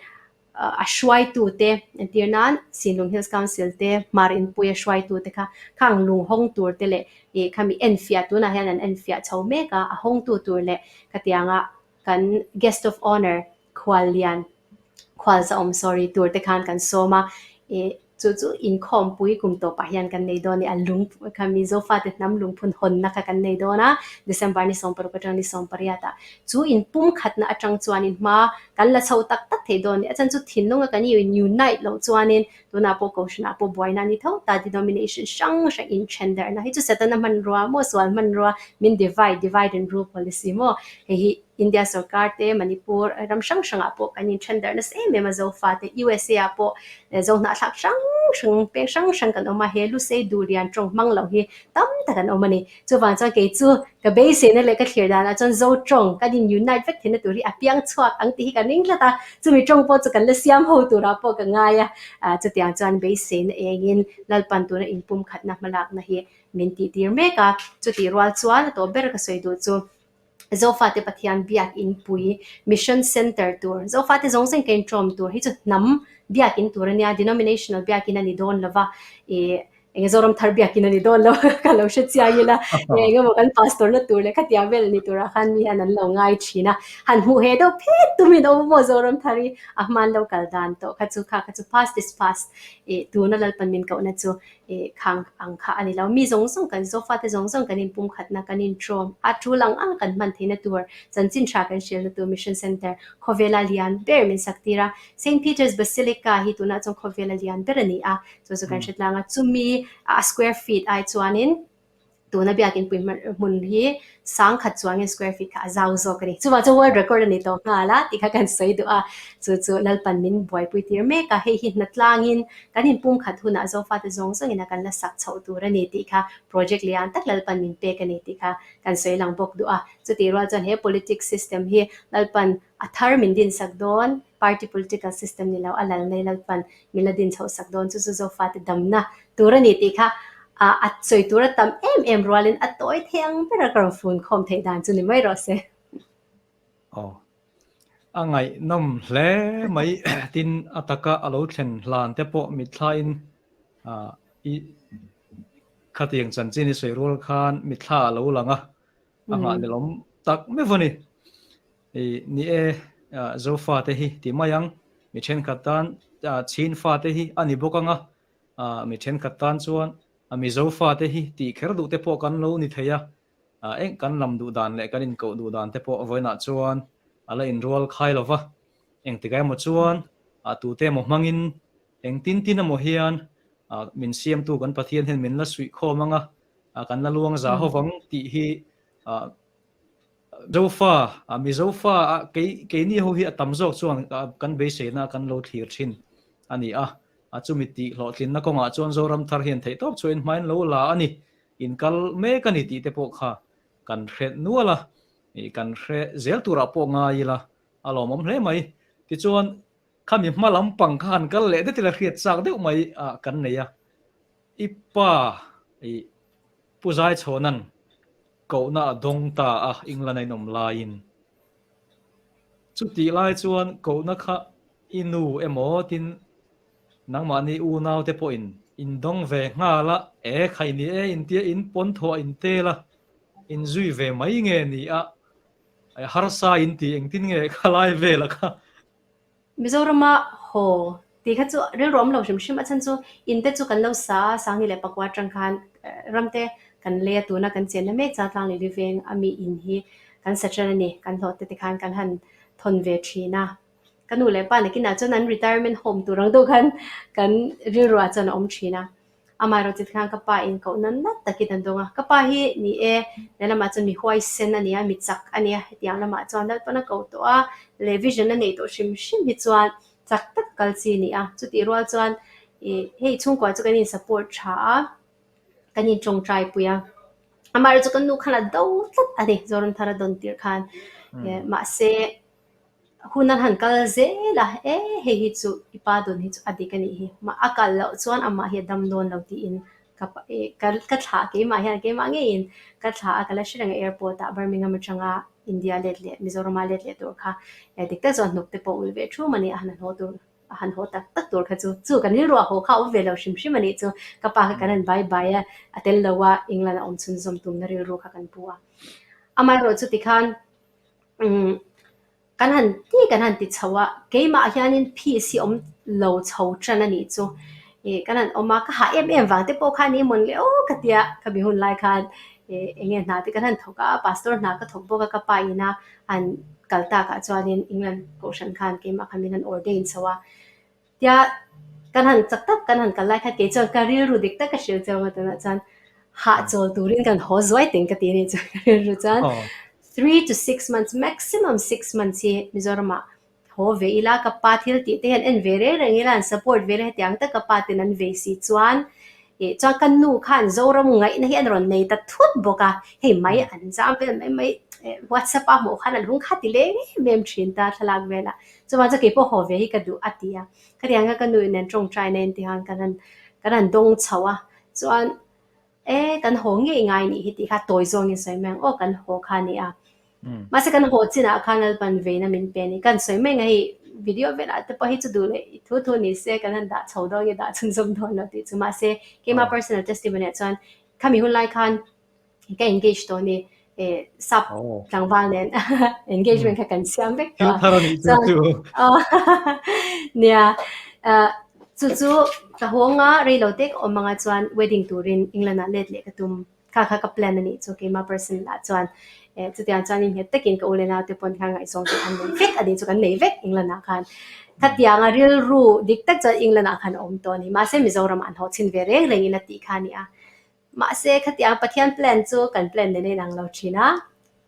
A hruaitute entir nan Sinlung Hills Council te Hmar Inpuia hruaitute kha khang lung hawng tur te leh ih khami enfiah tunah hian an enfiah chho mek a, a hawngtu tur leh khatianga kan guest of honour khual lian khual zahawm sorry tur te khan kan sawm a ih Chu chu inkhawmpui kum tawpah hian kan nei dawn a ni. A lung kha Mizo fate hnam lungphun hawnna kha kan nei dawn a, December ni 16 atang ni 18 ah. Chu inpumkhatna atang chuanin hma kan la chho tak tak thei dawn a ni. A chhan chu thinlunga kan unite loh chuanin tunah pawh Kohhranah pawh buaina a ni tho ta, denomination hrang hrang inthendarhna hi chu Setana hmanrua maw, sual hmanrua min divide, divide and rule policy maw hei hi India sorkar te, Manipur ram hrang hrangah pawh kan inthen darh nasa em em a, Zofa te, USA ah pawh Zohnahthlak hrang hrang, peng hrang hrang kan awm a, he Lusei Duhlian tawng hmang lo hi tam tak an awm a ni. Chuvang chuan kei chu ka beiseina leh ka thlir danah chuan Zo tawng kan in unite vek theihna tur hi a piang chhuak ang tih hi ka ring tlat a, chumi tawng pawh chu kan la siam ho turah pawh ka ngai a, chutiang chuan beiseina engin Lalpan tuna inpumkhatna hmalakna hi min tihtir mek a, chutih rual chuan a tawp ber ka sawi duh chu. Zofate Pathian biakin pui, Mission Centre tur, Zofate zawng zawng ka intawm tur hi chu hnam biakin tur a nia, denominational biakin a ni dawn lo va, ih eng Zoram thar biakin a ni dawn lo ka lo hre chiang ila, eng emaw kan pastor na tur leh khatiang vel ni turah khan mi hian an lo ngai thin a, han hmuh he deuh phet tumin awm maw Zoram thar hi a hman lo kal dan tawh kha chu kha kha chu past is past, ih tuna Lalpan min kohna chu Ih khang ang kha a ni lo. Mi zawng zawng kan Zofate zawng zawng kan inpumkhatna kan inṭawm a, ṭul ang ang kan hman theihna tur chanchin tha kan hrilhna tur Mission Centre khawvela lian ber min sak tir a. Saint Peter's Basilica hi tunah chuan khawvela lian ber a ni a, chu chu kan hre tlang a. Chumi a square feet ai chuanin tuna biakin pui hmun hi 10,000 chuangin square feet kha a zau zawk a ni. Chuvang chuan world record a ni tawh nghal a tih kha kan sawi duh a, chu chu Lalpan min buaipui tir mek a, hei hi hnatlangin kan inpumkhat hunah Zofate zawng zawngin a kan la sak chhoh tur a ni tih kha project lian tak Lalpan min pek a ni tih kha kan sawi lang bawk duh a. Chutih rual chuan he politics system hi Lalpan a thar min dinsak dawn, party political system ni lo a lal nei Lalpan min la din chhoh sak dawn chu chu Zofate damna tur a ni tih kha a sawi tur a tam em em rualin a tawi thei ang ber a ka rawn fun khawm theih dan chu ni mai rawh se. Aw. A ngaihnawm hle mai tin a taka a lo thlen hlan te pawh mitthlain i khatiang chanchin i sawi rual khan mitthla a lo lang a, a nghah nelawm tak meuh a ni. I ni e, Zofa te hi ti mai ang, mi thenkhat tan Chin fa te hi a ni bawk ang a, mi thenkhat tan chuan Mizo fa te hi tih kher duh te pawh kan lo ni thei a, eng kan lam duh dan leh kan inkoh duh dan te pawh vawiinah chuan a la inrual khai lo va, engtikah emaw chuan tute emaw hmangin engtin tin emaw hian min siamtu kan Pathian hian min la suih khawm ang a, kan la luang za ho vang tih hi Zofa, Mizo fa a kei keini ho hi a tam zawk chuan kan beiseina kan lo thlir thin a ni a, a chumi tih hlawhtlinna kawngah chuan Zoram thar hian theihtawp chhuahin hmain lo la a ni, in kal mek a ni tih te pawh kha kan hre nual a, kan hre zel turah pawh ngai ila a lawmawm hle mai. Tichuan khami hma lampang kha han kal leh det ila hriat chak deuh mai kan nei a, i pa i Pu Zaichhawnan kohna a dawng ta a England a inawm laiin. Chutih lai chuan kohna kha i nu emaw tin nangmahni unaute pawhin in dawng ve nghal a, e khai ni e intia in pawn thuah in tel a, in zui ve mai nge ni a, harsa in ti engtin nge khalai vela kha. Mizorama haw tih kha chu rilru awm lo hrim hrim a chhan chu in te chu kan lo sa a, Sangni leh Pakua atang khan ram te kan lei a tuna kan chenna mek chuan Tlanglei Liveng a mi in hi kan sa tan a ni, kan hlawh te tikhan kan han thawn ve thin a. Ka nu leh pa nakinah chuan an retirement home tur ang deuh khan kan rilru ah chuan a awm thin a. Amaherawh chu tikhan ka pa in koh nan nat takin an dawng a, ka pa hi ni e, lehlamah chuan mi huaisen a ni a, mi chak a ni a, hetiang lamah chuan Lalpan a ko tawh a, leh vision a neih tawh hrim hrim hi chuan chak tak a kal chi a ni a, chutih rual chuan ih hei chhungkua chu kan in support tha a, kan in tawngtai pui a, amaherawh chu ka nu khan a do tlat a ni Zoramthar a dawn tirh khan, mahse. Hun an han kal zel a, e hei hi chu i pa dun hi chu a dik a nih hi, mah a kal loh chuan amah hi a dam dawn lo tiin ka ka ka thlah keimah hian keimah ngeiin ka thlah a ka la hre reng a airport ah Birmingham atanga India let leh Mizoram a let leh tur kha dik tak chuan hnuk te pawh ulh ve thum a ni a han haw tur. han haw tak tak tur kha chu chu kan rilru a haw kha a awm ve lo hrim hrim a nih chu. Ka pa kha kan han bai bai a, a tel lo a England a awm chhunzawm tumna rilru kha kan pu a. Amaherawhchu chuti khan umm Kan han ti kan han ti chho a, keimah hianin peace hi awm lo chho tan a nih chu. Ih kan han awm a, ka hah em em vang te pawh khan i mawn leh aw ka tia, ka mi hun lai khan ih eng nge hna te kan han thawk a, pastor hna ka thawk bawk a, ka pa ina han kal takah chuanin England kohhran khan keimah khan min han ordain chho a. Tia kan han chak tak kan han kal lai khan kei chuan ka rilru dik tak ka hrilh cheu a tunah chuan hahchawl turin kan haw zuai teng ka ti a ni chuan ka rilru chuan 3 to 6 months maximum 6 months hi Mizoramah haw ve ila ka pa thil tih te hian en ve reng reng ila an support ve ila hetiang tak ka pa ten an vei si chuan ih chuan ka nu khan Zoram ngaihna hi an rawn nei ta thut bawk a hei mai an zam vel mai mai WhatsApp a hmuh khan an lung kha ti leng em em thin ta thlalak velah. Chuvang chu keipawh haw ve hi ka duh a ti a. Khatiang kha ka nu nen tawngtai na in tihan kan han kan han dawng chho a. Chuan e kan haw ngei ngai nih hi tih kha tawi zawngin sawi mai ang aw kan haw kha a ni a. Mahse kan haw chinah khan Lalpan veina min pe a ni. Kan sawi mai ang a hei video velah te pawh hi chu duh leh thu thu ni se kan han dah chho dawn nge dah chhunzawm dawn lo tih chu. Mahse keimah personal testimony ah chuan khami hun lai khan ka engage tawh ni eh sap tlangval nen engagement kha kan siam vek tawh a chuan nia chu chu ka hawng a reilo te ka awm anga chuan wedding turin England ah let leh ka tum kha kha ka plan a nih chu keima personal ah chuan eh chutiang chuan in nghet takin ka u leh nau te pawn khan ngaihzawng te khan nei vek a nih chu kan nei vek England ah khan khatiang a rilru dik tak chuan England ah khan a awm tawh a ni mahse Mizoram ah an haw chhin ve reng reng in a tih kha a ni a. Mahse khatiang Pathian plan chu kan plan nen a inang lo thin a,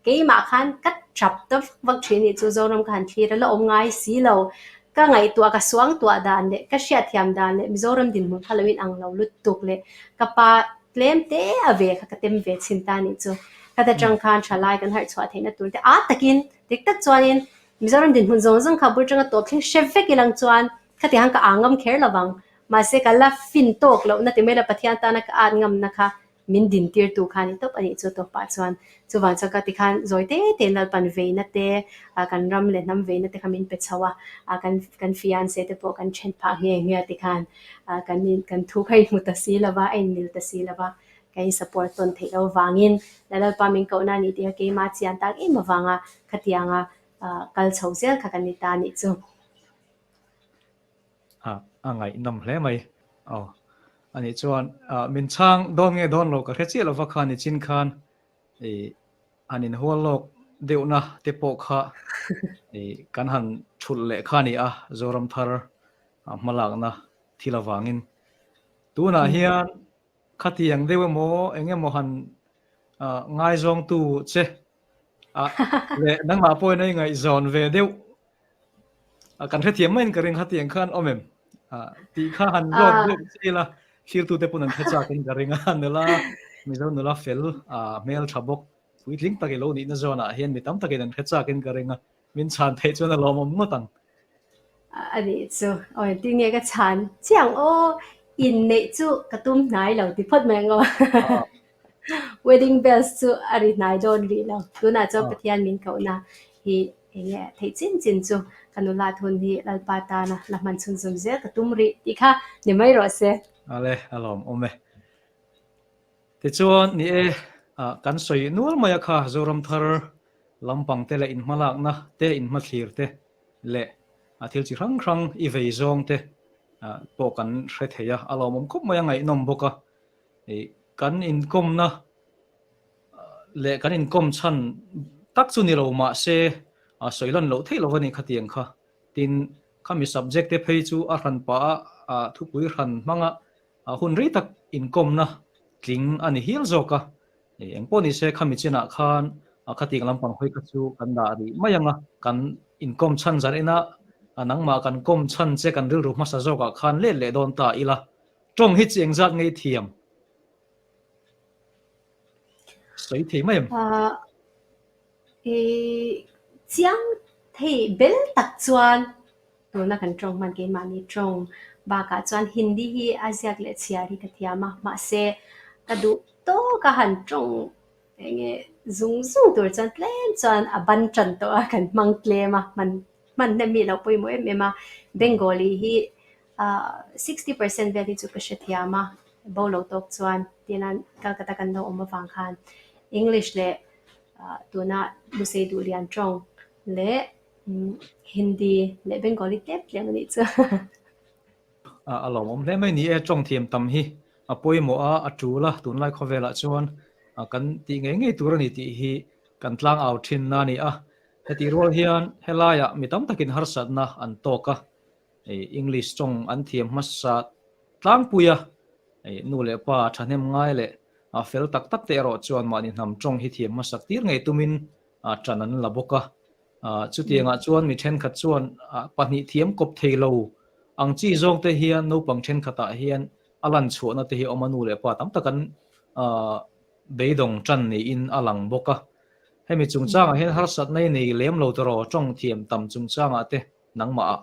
keimah khan ka tap ta vak vak thin nih chu Zoram ka han thlir a la awm ngai si lo. Ka ngaihtuah ka suangtuah dan leh ka hriatthiam dan leh Mizoram dinhmun kha lo inang lo lutuk leh ka pa tlem te a ve kha ka tem ve chhin ta nih chu. Khata tang khan thalai kan harh chhuah theihna tur te a takin dik tak chuanin Mizoram dinhmun zawng zawng kha bul tanga tawp thleng hre vek ilang chuan khatiang khan ka ang ngam kher lo vang. Mahse ka la fin tawk lohna ti mai la Pathian tana ka at ngamna kha min din tirtu kha a ni tawp a nih chu tawpah chuan chuvang chuan ka ti khan zawi te te Lalpan veina te kan ram leh hnam veina te kha min pe chho a kan kan fiance te pawh kan then phah nghe nghe ti khan kan in kan thu kha in hmu ta si lova a inmil ta si lova ka in support tawn theih loh avangin Lalpa min kohna a nih tih kha keimah chian tak em avanga khatianga kal chho zel kha kan ni ta a nih chu. A a ngaihnawm hle mai. Aw. Anih chuan min chhang dawn nge dawn lo ka hre chiah lova kha nichin khan ih han inhual lawk deuhna te pawh kha ih kan han thulh leh kha a ni a, Zoram thar hmalakna thil avangin. Tunah hian khatiang deuh emaw eng emaw han ngaizawngtu che leh nangmah pawhin a ingaihzawn ve deuh A kan hrethiam maiin ka ring hetiang khan awm em? Tih kha han zawt deuh che ila thlirtute pawn an hre chak in ka ring a, nula Mizo nula fel hmel tha bawk puitling tak i lo nihna zawnah hian mi tam takin an hre chak in ka ring a, min chhan theih chuan a lawmawm ngawt ang. A nih chu, aw engtin nge ka chhan chiang aw, inneih chu ka tum hnai lo ti phawt mai ang aw. Wedding bells chu a ri hnai dawn rih lo, tunah chuan Pathian min kohna hi Eng nge theih chin chin chu ka nula thun hi Lalpa tana la hman chhunzawm zel ka tum rih tih kha ni mai rawh se. Ale, a lawm awm e. Tichuan, ni e, kan sawi nual mai a kha Zoram thar lampang te leh inhmalakna te, inhmathlir te leh thil chi hrang hrang i vei zawng te pawh kan hre thei a, a lawmawm khawp mai a, ngaihnawm bawk a. Kan inkawmna leh kan inkawm chhan tak chu ni lo mah se a sawi lan loh theih lo a ni khatiang kha. Tin, khami subject te phei chu a hran pah a, thupui hran hmanga hun rei tak inkawmna tling a ni hial zawk a. Eng pawh ni se khami chinah khan khatiang lampang hawi kha chu kan dah rih mai ang a, kan inkawm chhan zan ina nangmah kan kawm chhan che kan rilru hmasa zawkah khan let leh dawn ta ila. Tawng hi chi engzat ngei thiam? Sawi thei mai em? I chiang thei bel tak chuan tuna kan tawng hman keimahni tawng bakah chuan Hindi hi a ziak leh chhiar hi ka thiam a, mahse ka duh tawk a han tawng eng nge zung zung tur chuan tlem chuan a ban tan tawh a, kan hmang tlem a hman. hman hnem hi a lo pawimawh em em a. Bengali hi 60% vel hi chu ka hrethiam a, bo lo tawk chuan tihian Calcutta kan lo awm avang khan English leh tuna Lusei Duhlian tawng leh Hindi leh Bengali tlem tlem a nih chu. A lawmawm hle mai ni e, tawng thiam tam hi a pawimawh a, a tul a, tunlai khawvelah chuan kan tih ngei ngei tur a ni tih hi kan tlang au thinna a ni a. Hetih rual hian helaiah mi tam takin harsatna an tawk a, English tawng an thiam hmasa tlangpui a, nu leh pa thahnem ngai leh fel tak tak te erawh chuan mahni hnam tawng hi thiam hmasak tir ngei tumin tan an la bawk a. Chutiangah chuan mi thenkhat chuan pahnih thiam kawp thei lo ang chi zawng te hian naupang thenkhatah hian a lan chhuahna te hi a awm a, nu leh pa tam tak an beidawng tan niin a lang bawk a. Hemi chungchangah hian harsatna i nei lem lo tawh rawh, tawng thiam tam chungchangah te nangmah ah.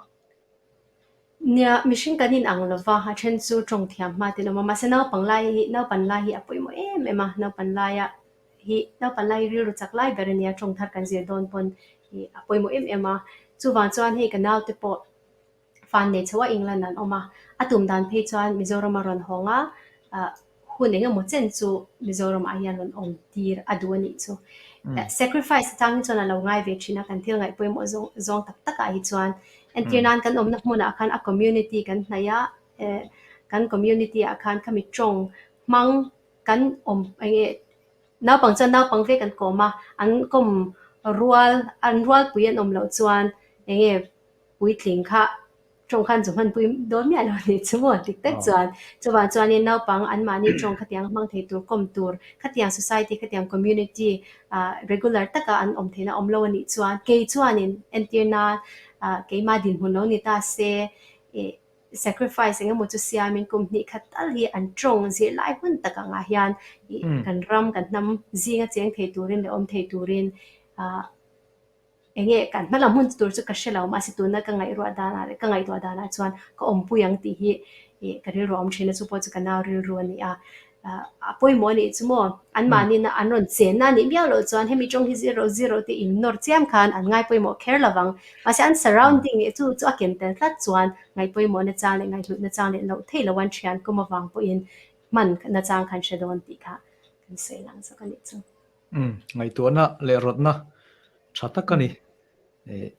Nia, mihring kan inang lo va, a then chu tawng thiam hma te an awm a, mahse naupang lai hi naupan lai hi a pawimawh em em a, naupan laia hi naupan lai rilru chak lai ber a nia, tawng thar kan zir dawn pawn ih a pawimawh em em a, chuvang chuan hei ka naute pawh fan nei chho a England an awm a, a tum dan phei chuan Mizoram a rawn hawng a, ah hun eng emaw chen chu Mizoram ah hian rawn awm tir a duh a nih chu. Sacrifice atang hi chuan a lo ngai ve thin a, kan thil ngaih pawimawh zawng zawng tak tak ah hi chuan entir nan kan awmna hmunah khan a community kan hnaih a, eh kan community ah khan khami tawng hmang kan awm eng nge naupang chuan naupang vek an kawm a, an kawm rual an rualpui an awm loh chuan eng nge puitling kha tawng khan chu hmanpui dawn miah lo nih chu maw dik tak chuan chuvang chuanin naupang anmahni tawng khatiang hmang thei tur kawm tur khatiang society khatiang community ah regular taka an awm theihna awm lo a nih chuan kei chuanin entir nan ah keimah dinhmun lo ni ta se ih sacrifice eng emaw chu siamin kum hnih khat tal hi an tawng zirlai hun tak angah hian ih kan ram kan hnam zinga cheng thei turin leh awm thei turin ah eng nge kan hma lam hun tur chu ka hre lo mahse tuna ka ngaihruah danah leh ka ngaihtuah danah chuan ka awmpui ang tih hi ih ka rilru a awm thin a chu pawh chu ka nau rilru a ni a ah a pawimawh a nih chu maw anmahni na an rawn chenna a nih miau loh chuan hemi tawng hi zir rawh zir rawh tih in nawr chiam khan an ngai pawimawh kher lo vang mahse an surrounding leh chu chu a ken tel tlat chuan ngaih pawimawh na chang leh ngaihhlut na chang leh loh theih loh an thian kum avang pawhin hman na chang khan hre dawn tih kha kan sawi lang zawk a nih chu. Umm ngaihtuahna leh rawtna tha tak a ni.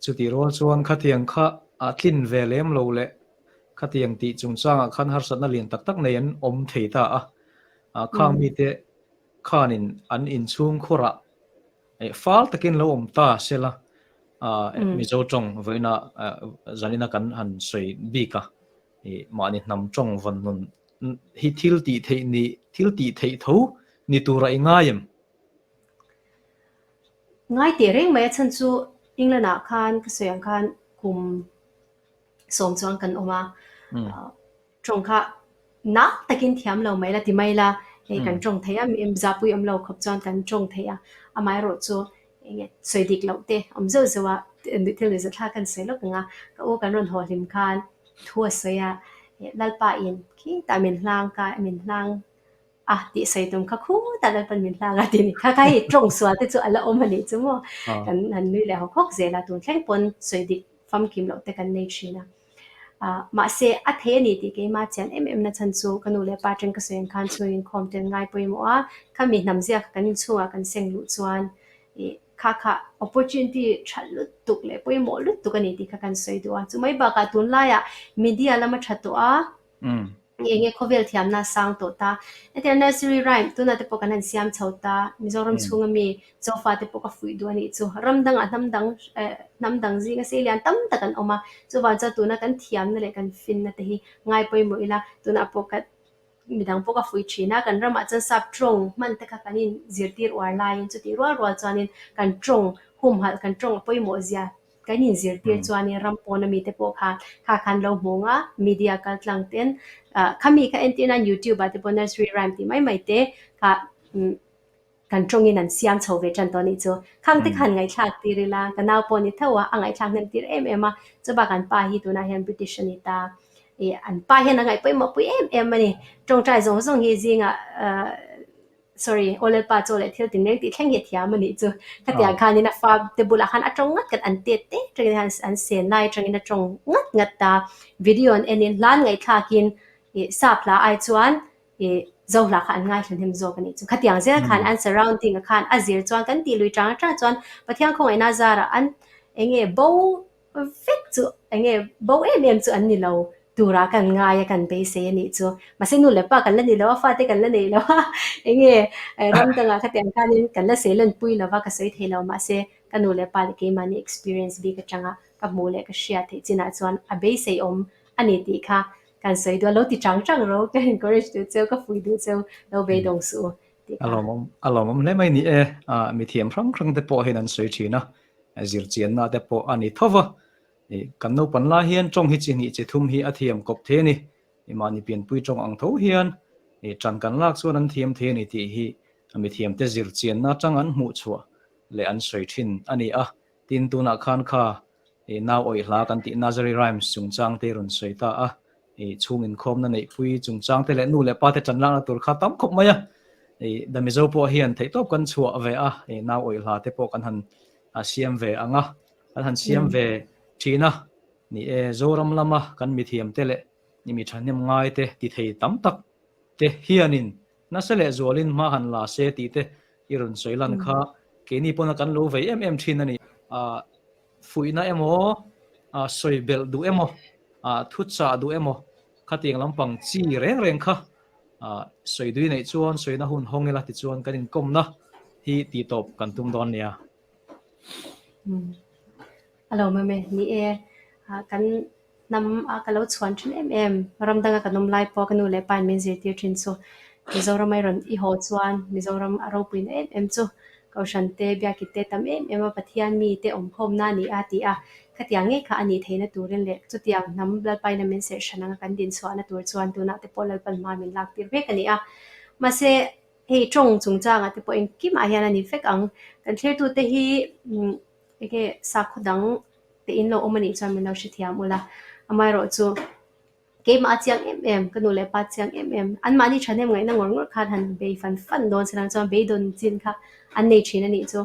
Chutih rual chuan khatiang kha a tlin ve lem lo leh khatiang tih chungchangah khan harsatna lian tak tak nei an awm thei ta a. Khang mite khanin an inchhung khawrah fal takin lo awm ta sela Mizo tawng vawiina zanina kan han sawi bik a, mahni hnam tawng vawn nun hi thil tih theih ni thil tih theih tho ni tura i ngai em? Ngai teh reng mai a chhan chu England ah khan ka sawi ang khan kum sawm chuan kan awm a, tawng kha nak takin thiam lo mai la ti mai la, hei kan tawng thei a, zahpui awm lo khawp chuan kan tawng thei a, amaherawh chu eng nge sawi dik loh te awm zeuh zeuh a, thil nuihzathlak kan sawi lawk ang a, ka u kan rawn haw hlim khan thu a sawi a, Lalpa in khitah min hlang ka min hlang a tih sawi tum kha khutah Lalpan min hlang a tih ni kha kha hei tawng sual te chu a la awm a nih chu maw kan han nui leh hawk hawk zel a tun thleng pawn sawi dik famkim loh te kan nei thin a ah mahse a thei a ni tih keimah chian em em na chhan chu ka nu leh pa atang ka sawi ang khan chhung inkhawm te an ngai pawimawh a khami hnam ziak kan inchhungah kan seng luh chuan ih kha kha opportunity tha lutuk leh pawimawh lutuk a ni tih kha kan sawi duh a chumai bakah tunlaiah media lama tha tawh a. Nge nge khawvel thiamna a sang tawh ta. Hetiang nursery rhyme tunah te pawh kan han siam chho ta. Mizoram chhunga mi Zofa te pawh ka fuih duh a nih chu. Ram dangah hnam dang eh hnam dang zinga sei lian tam tak an awm a. Chuvang chuan tuna kan thiamna leh kan finna te hi ngai pawimawh ila tunah pawh ka midang pawh ka fuih thin a. Kan ramah chuan sap tawng hman te kha kan in zirtir uar laiin chutih rual rual chuanin kan tawng humhalh kan tawng a pawimawh zia Kan inzirtir chuanin ram pawna mite pawh kha kha khan lo hmu ang a, media kal tlang ten ah khami kha entir nan youtube ah te pawh nursery rhyme tih mai mai te kha umm kan tawngin an siam chho ve tan tawh a nih chu. Khang te khan ngaihthlak tir ila ka nau pawh ni tho a, a ngaihthlak hnem tir em em a, chubak an pa hi tunah hian British a ni ta ih an pa hian a ngaih pawimawh pui em em a ni. Tawngtai zawng zawng hi zingah ah. Sorry, Aw Lalpa chaw leh thil tinreng tih thleng hi a thiam a nih chu. Khatiang khanin a fa te bulah khan a tawng ngat ngat, an tet te atangin khan an sen lai atangin a tawng ngat ngat ta. Video an enin hlan ngaihthlakin ih sap hla ai chuan ih zo hla kha an ngaithla hnem zawk a nih chu. Khatiang zel khan an surrounding ah khan a zir chuan kan tih lui tang tang chuan Pathian khawngaihna zarah an eng nge bo vek chu eng nge bo em em chu an ni lo turah kan ngai a kan beisei a nih chu. Mahse nu leh pa kan la ni lo a, fate kan la nei lo a, eng nge ram dangah khatiang khanin kan la sei lanpui lo va ka sawi thei lo mahse ka nu leh pa leh keimahni experience bik atanga ka hmuh leh ka hriat theih chinah chuan a beisei awm a ni tih kha kan sawi duh a, lo ti chang chang ro ka encourage duh cheu ka fuih duh cheu lo beidawng suh u tih kha. A lawmawm hle mai ni e, mithiam hrang hrang te pawh hian an sawi thin a, zirchianna te pawh a ni tho va, kan naupan lai hian tawng hi chi hnih chi thum hi a thiam kawp thei a ni, mahni pianpui tawng ang tho hian tan kan lak chuan an thiam thei a ni tih hi mithiam te zirchianna atang an hmuh chhuah leh an sawi thin a ni a, tin tunah khan kha nau awih hla kan tih Nursery Rhymes chungchang te rawn sawi ta a, chhung inkhawmna neihpui chungchang te leh nu leh pa te tan lakna tur kha tam khawp mai a, The Mizo pawh hian theihtawp kan chhuah ve a, nau awih hla te pawh kan han siam ve ang a, kan han siam ve thin a, ni e, Zoram lama kan mithiam te leh mi thahnem ngai te ti thei tam tak te hianin nasa leh zualin hma han la se tih te i rawn sawi lan kha keini pawna kan lo vei em em thin a ni. Fuihna emaw, sawi belh duh emaw, thuchah duh emaw khatiang lampang chi reng reng kha sawi dui neih chuan sawina hun hawng ila tichuan kan inkawmna hi tihtawp kan tum dawn nia. A lo mawm e, ni e, kan Hnam a ka lo chhuan thin em em. Ram danga kan awm lai pawh ka nu leh pa in min zirtir thin chu Mizoram a i rawn i haw chuan Mizoram a ropuina em em chu Kohhran te Biakit te tam em em a Pathian mi te awmkhawmna a ni a ti a. Khatiang ngei kha a nih theihna turin leh chutiang hnam Lalpaina min serh hran anga kan dinchhuahna tur chuan tunah te pawh Lalpan hma min lak tir vek a ni a. Mahse hei tawng chungchangah te pawh engkimah hian a ni vek ang. Kan thlertute hi Enge sakhaw dang te in lo awm anih chuan min lo hrethiam ula, amaherawh chu keimah a chiang em em, ka nu leh pa chiang em em, anmahni thahnem ngaihna ngawr ngawr khan han bei fan fan dawn se lang chuan beidawn chin kha an nei thin anih chu.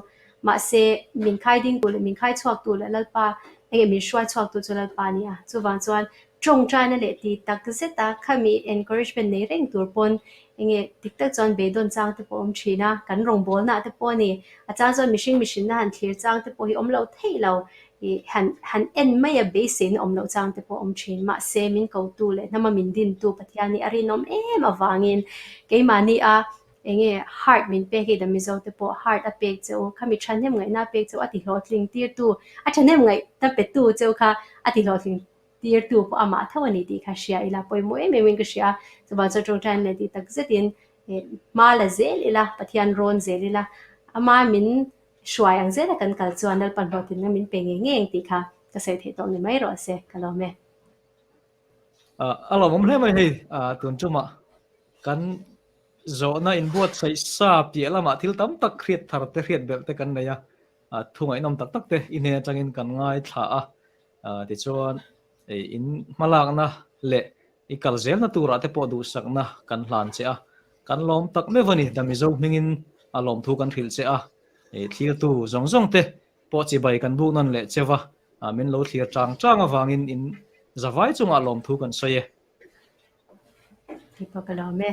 Mahse min khai ding tu leh min khai chhuak tu leh Lalpa enge min hruai chhuak tu chu Lalpa a ni a, chuvang chuan Tawngtaina leh ti tak zet a, khami encouragement nei reng tur pawn enge dik tak chuan beidawn chang te pawh a awm thin a, kan rawngbawlna ah te pawh a ni. A chang chuan mihring mihrinna han thlir chang te pawh hi awm lo theih lo, ih han han en mai a beiseina awm loh chang te pawh a awm thin. Mahse min kotu leh hnama min dintu Pathian hi a rinawm em avangin keimahni a enge heart min pek hi The Mizo te pawh heart a pek che u, khami thahnem ngaihna a pek che u a ti hlawhtling tirtu, a thahnem ngaihna petu cheu kha a ti hlawhtling Tirtu pawh amah tho a ni tih kha hria ila, pawimawh em em in ka hria a, chuvang chuan tawngtai leh tih tak zetin hma la zel ila, Pathian rawn zel ila, ama min hruai ang zela kan kal chuan Lalpan hlawhtlinna min pe ngei ngei ang tih kha ka sawi theih tawh ni mai rawh se, ka lawm e. A lawmawm hle mai hei, tun tumah kan zawhna inbuatsaih sa piah lamah thil tam tak hriat thar te hriat belh te kan nei a, thu ngaihnawm tak tak te i hnen atangin kan ngaithla a, Tichuan, in hmalakna leh i kal zelna turah te pawh duhsakna kan hlan che a, kan lawm tak meuh a ni. The Mizo hmingin a lawmthu kan hrilh che a, thlirtu zawng zawng te pawh chibai kan buk nawn leh cheu va, min lo thlir chang chang avangin in zavai chungah lawmthu kan sawi e. Tih pawh ka lawm e.